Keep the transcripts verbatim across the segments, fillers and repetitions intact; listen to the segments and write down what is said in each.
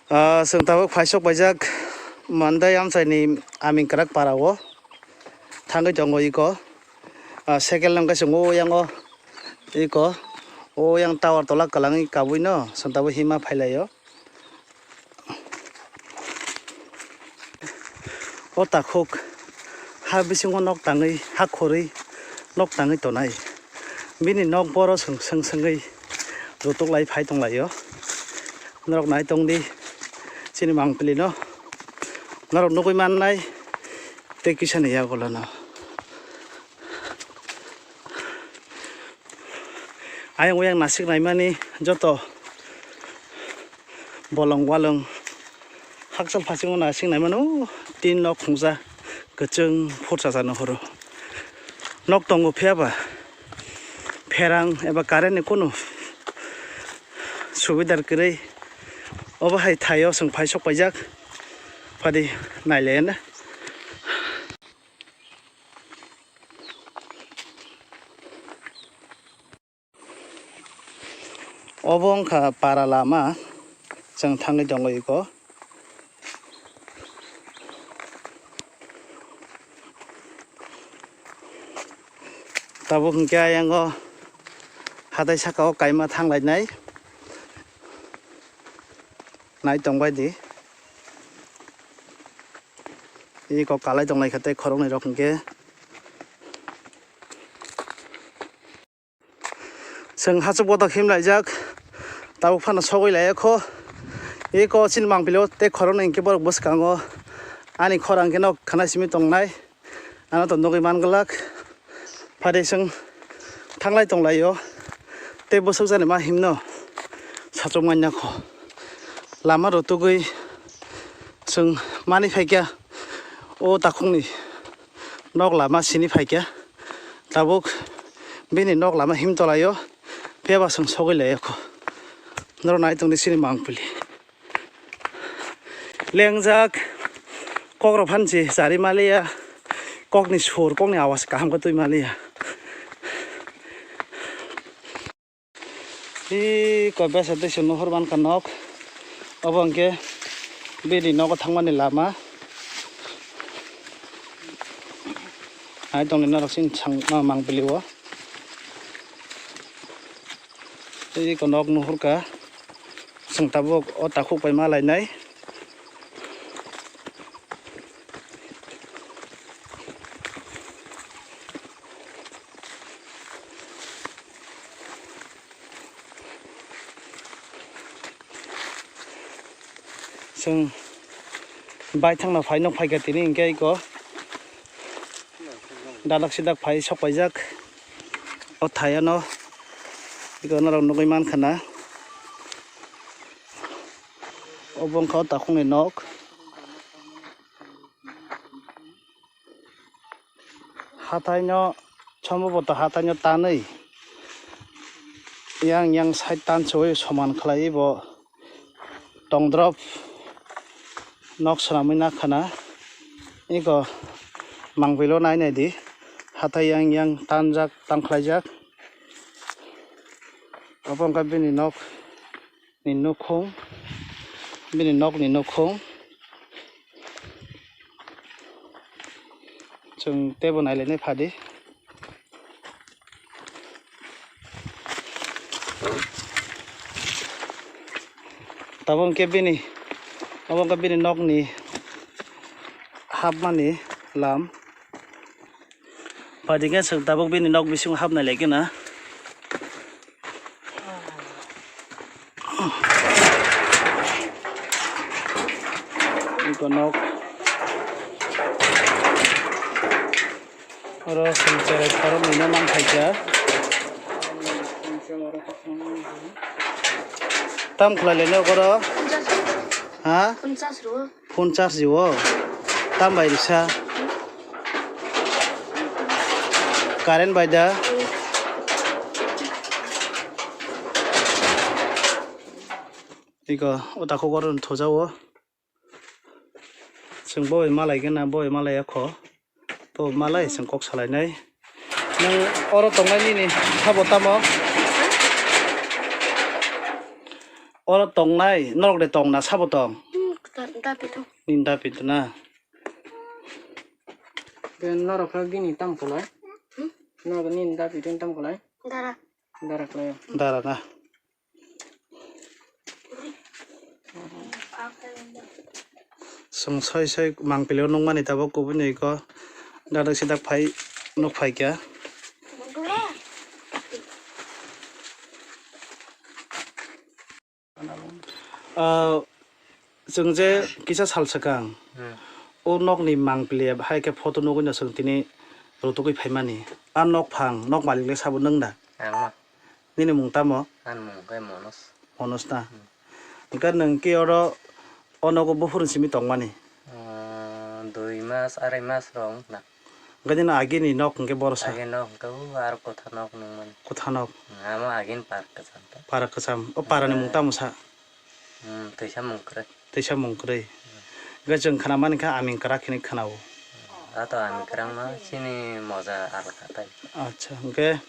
Ah, chwng tabuk phaisok paijak Mandai amchaini Aming kwrak para o thangwi tongo iko. Ah, cycle nang khe chwng o yang o iko. O yang tower tola kwlangwi kabui no chwng tabuk hima phailaio. O takhuk ha bisingo nok tangwi, ha khorwi nok tangwi tonai. Bini nok boro swng swng swngwi rutuk lai phai tonglaio. Norok nai tongdi chini mangpili no. Norok nugui mannai tei kisa ni yagulo no. Ayang oyang nasik naimani joto bolong walong hakchal phasingo nasik naimano tin nok khungsa kwchwng phursa sa nuhoro. Nok tongo phiyaba pherang eba current ni kunu subidar kwrwi obo hai thaio chwng phaisok paijak phadi nailaiya na. Obo wngkha para lama, chwng thangwi tongo iko. Tabuk hwnkhe ayang o hatai saka o kaima thanglainai. Nai tongbai di. Iko kalai tonglai kha tei khoroknwi rok hwnkhe. Chwng hachuk botok himlaijak, tabuk phano sogwi laiya kho. Eko chini mangpili o tei khoroknwi hinkhe borok bwskango ani khorang khe nok khna simi tongnai, ano to nugwi man glak. Phade chwng thanglai tonglaio tei bwswk jani ma himno sachuk manya kho. Lama rwtugwi chwng mani phaikha o takhukni nok lama sini phaikha. Tabuk bini nok lama him tolaio, phiyaba chwng sogwi laiya kho. Norok nai tongdi chini mangpili. Lengjak, kok rok phan se chari maliya, kokni sur, kokni awas kaham khe twi maliya. Iko besa tei se nuhur mankha nok. Obo hwnkhe bini nogo thangmani lama. Hai tongni norok sini sang ma mangpili o. Tei iko nok nuhurkha. Chwng tabuk o takhuk bai ma lainai. Chwng baithangno phai nuk phaikha tini hinkhe iko dalak sidak phai sok paijak o thai ano iko norok nugui mankha na obo wngkha o takhukni nok. Hataino, somboboto hataino tanwi yang yang side tansuwi soman khlaiwi bo tongdrop nok swnamwi nakhana. Eko mangpilo nainai di, hatai yang yang tanjak, tangkhlaijak. Obo wngkha bini nok ni nukhung, bini nokni nukhung. Chwng teibo nailainai phadi. Tabuk hwnkhe bini, obo wngkha bini nokni hapmani lam. Phadi khe chwng tabuk bini nok bisingo hapnai lai khe na. Iko nok. Oro chwng cherai khoroknwi no man khaikha. Tam khlai lai nok oro? Ha? Phone charge rw. Phone charge rw. Tam bai rwsa. Current bai da. Iko o takhuk oro thujao. Chwng bo bai malai gana, bo bai malai ya kho. Bo malai chwng kok salainai. Nwng oro tongnai nini sabo tamo? Oro tongnai, norok de tongna, sabo tong? Hmm, da-, dapi tong. Nini dapi tong na? Ke norok khe bini tam kulai? Hmm? Norok nini dapi tong tam kulai? Dara. Dara kulai. Dara na? Chwng soi soi mangpili o nukmani tabuk kubuni iko dadak sidak phai nuk phai kha. Ah, chwng je kisa sal swkang Hmm. o nokni mangpili hai khe photo nugwi no chwng tini rutugwi phaimani. A nok phang, nok malik le sabo nwng da? Ang ma. Nini mung tamo? Ani mung khe Monos. Monos na? Hmm. Hwnkhe nwng khe oro o nogo buphuru simi tongmani? Ah, dui mas, arai mas rok wngkha na. Hwnkhe nini agini nok hwnkhe boro sa? Agini nok hwnkhe o aro kwtha nok nungmani. Kwtha nok? Hmm, amo agini par kwcham ta. Para kwcham. O parani mung tamo sa? Hmm, twisa mung kwrwi. Twisa mung kwrwi. Hwnkhe chwng khna mani kha aming kwrak hinwi khna-o. Ato aming kwrang no chini moja alka tai. Acha, hwnkhe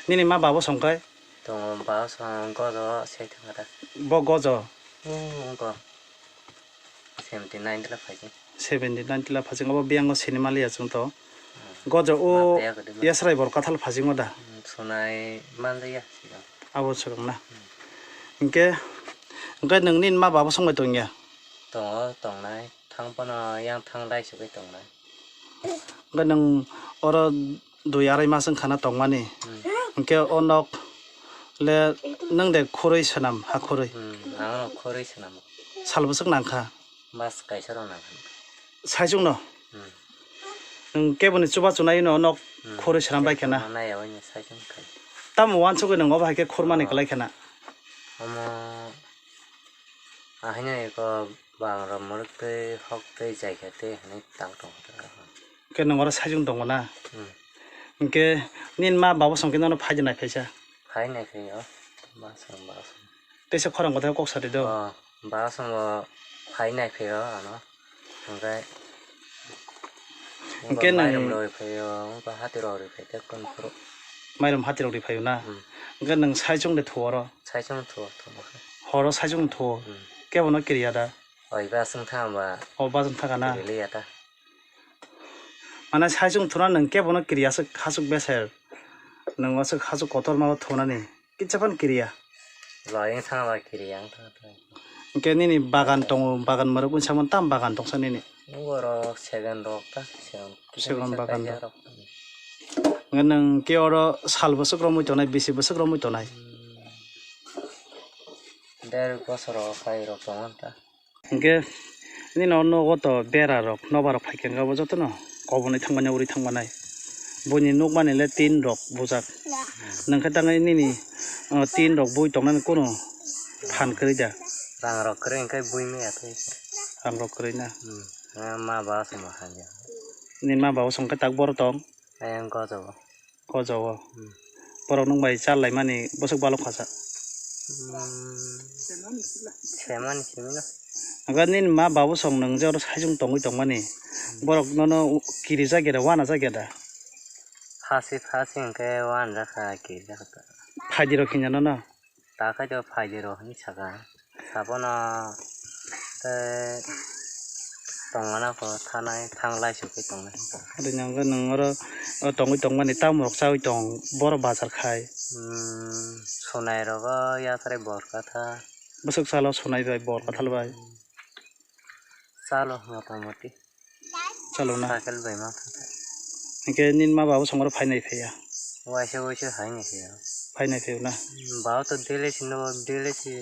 nini ma babo song kai? Tongo, ba song gojo se thangkha ta. Bo gojo? Hmm, wngkha. Seventy nine tila phaikhe. Seventy nine tila phajingo bo biyango sinima liya chwng to. Hmm. Gojo o ma paya kwdwma. Yasrai bor kathal phajingo da? Hmm, sunai manjaya sigo. Abo swkang na. Hmm. Hwnkhe, hwnkhe nwng nini ma babo songbai tongya? Tongo, tongnai. Thang phano yang thang lai sugwi tongnai. Hwnkhe nwng oro dui arai mas wngkha na tongmani. Hmm. Hwnkhe o nok le nwng de khorwi swnam, ha khorwi? Hmm, ang khorwi swnam. Sal bwswk nangkha? Mas kaisa rok nangkha. Saichung no? Hmm. Nwng keboni chuba chunai no nok Hmm. khorwi swnam bai khe na? Nai ya bai ni saichung khai. Tamo wansugwi nwng obo hai khe khormani Oh. kwlai khe na? Omo Ahaino eko bang rok mwrwk twi hok twi jai khe twi hwnwi tang tong kha. Hwnkhe nwng oro saichung tongo na? Hmm. Hwnkhe nini ma babo song khe nono phai de nai phaisa? Phai nai phai o. Ba song, ba song. Teisa khorang kothai kok sadi do. Oh, ba song bo phai nai phai o ano. Hwnkhe Hwnkhe nwng mairum rwi phaio, wngkha hati rok rwi phai khe kon phuru. Mairum hati rok rwi phaio na? Hmm. Hwnkhe nwng saichung de thuo oro? Saichung thuo, thuo. Horo saichung thuo? Hmm. Kebono kiriya da? Oi, ba chwng thang ba. O, ba chwng thang na? Kiri liya ta. Mane saichung thuna nwng kebono kiriya se hasuk beser. Nwng aswk hasuk kotor ma thunani. Kisa phano kiriya. Loi wng thang ba kiriya wng thang thang. Hwnkhe nini bagan tongo, bagan mwrwk wngsa mano tam bagan tongsa nini? Borok segon rok ta, segon. Segon bagan rok. Hwnkhe nwng khe oro sal bwswk romwi tongnai, bisi bwswk romwi tongnai? Hmm. Der bosor o khai rok tongo ta. Hwnkhe nini o nogo to bera rok, nobar rok phai khe wngkha bo jotono kobonwi thangmani, uri thangmanai. Buini nukmani le tin rok bujak. Nwng khe tangwi nini, o, tin rok bui tongnani kunu phan kwrwi da? Rang rok kwrwi hwnkhe bui maya tei. Rang rok kwrwi na? Hmm. Ma ba se ma hamya. Nini ma ba o song khe tak boro tong? Ayang gojo o. Gojo o. Hmm. Borok nwng bai chal laimani bwswk balok kha sa? Hmm. Semani simi no. Hwnkhe nini ma babu song nwng je oro saichung tongwi tongmani. Hmm. Borok nono kirijak ya da, uanajak ya da? Phasi phasi hwnkhe uanajak kha, kirijak kha. Phaidi rok hinya nono? Ta khe to phaidi rok hinwi saka. Sabono tei tongmana pho thanai, thang laisuk khe tongnai hinwi saka. Ori hwnkhe nwng oro, o tongwi tongmani tamrok chaui tong, boro bazar khai. Hmm, sunai rogo yasari bor katha. Bwswk salo sunai bai, bor kathal bai. Hmm. Chalo, mota moti. Chalo na? Cycle bai ma thang thang. Hwnkhe nini ma babu songoro phainai phaiya? Waisa waisa hainai phaiya. Phainai phaiya na? Hmm, ba to daily si no, daily si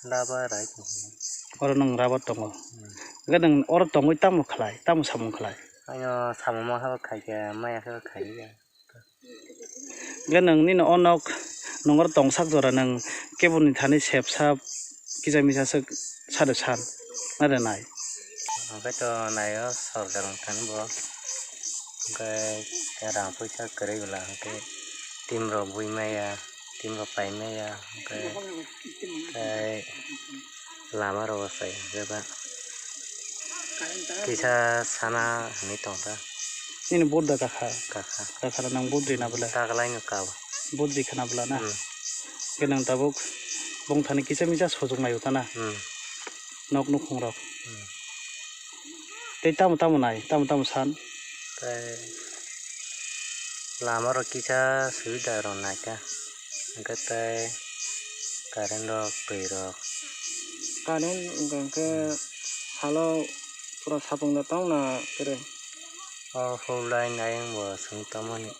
rubber rai tong. Oro nwng rubber tongo. Hmm. Hwnkhe nwng oro tongwi tamo khlai, tamo samung khlai? Ano samung ma habo khai khe, maya khe khai ya. Hwnkhe nwng nini o nok, nwng oro tongsak jora nwng keboni thani sep sap kisa misa swk sade san nade nai? Hwnkhe to naio sorkar wng thani bo. Hwnkhe rang puisa kwrwi bwla hwnkhe team rok bui maya, team rok pai maya, hwnkhe tei lama rok bo chai hwnkhe ba. Kisa sana hinwi tongkha. Nini vote da kakha? Kakha. Kakha rw nang vote rina bwle? Taglai no kabo. Vote rikha na bwla na? Hmm. Hwnkhe nang tabuk Bongthani kisa misa sojoknai o tana. Hmm. Nok nukhung rok. Hmm. Tei tamo tamo nai, tamo tamo san. Tei lama rok kisa subida rok naikha. Hwnkhe tei current rok, twi rok. Current hwnkhe salo pura sapung da tong na kwrwi. O huk line ayang bo chwng tongmani.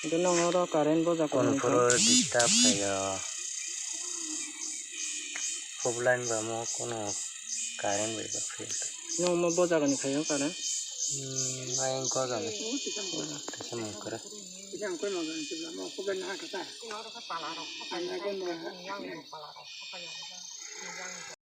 Hwnkhe nang oro current boja kunu phuru disturb khaio. Huk line ba mo kunu current bai ba phai. Nang mo boja gani khaio current? Hmm, ayang ko gani. Tesa mungkra.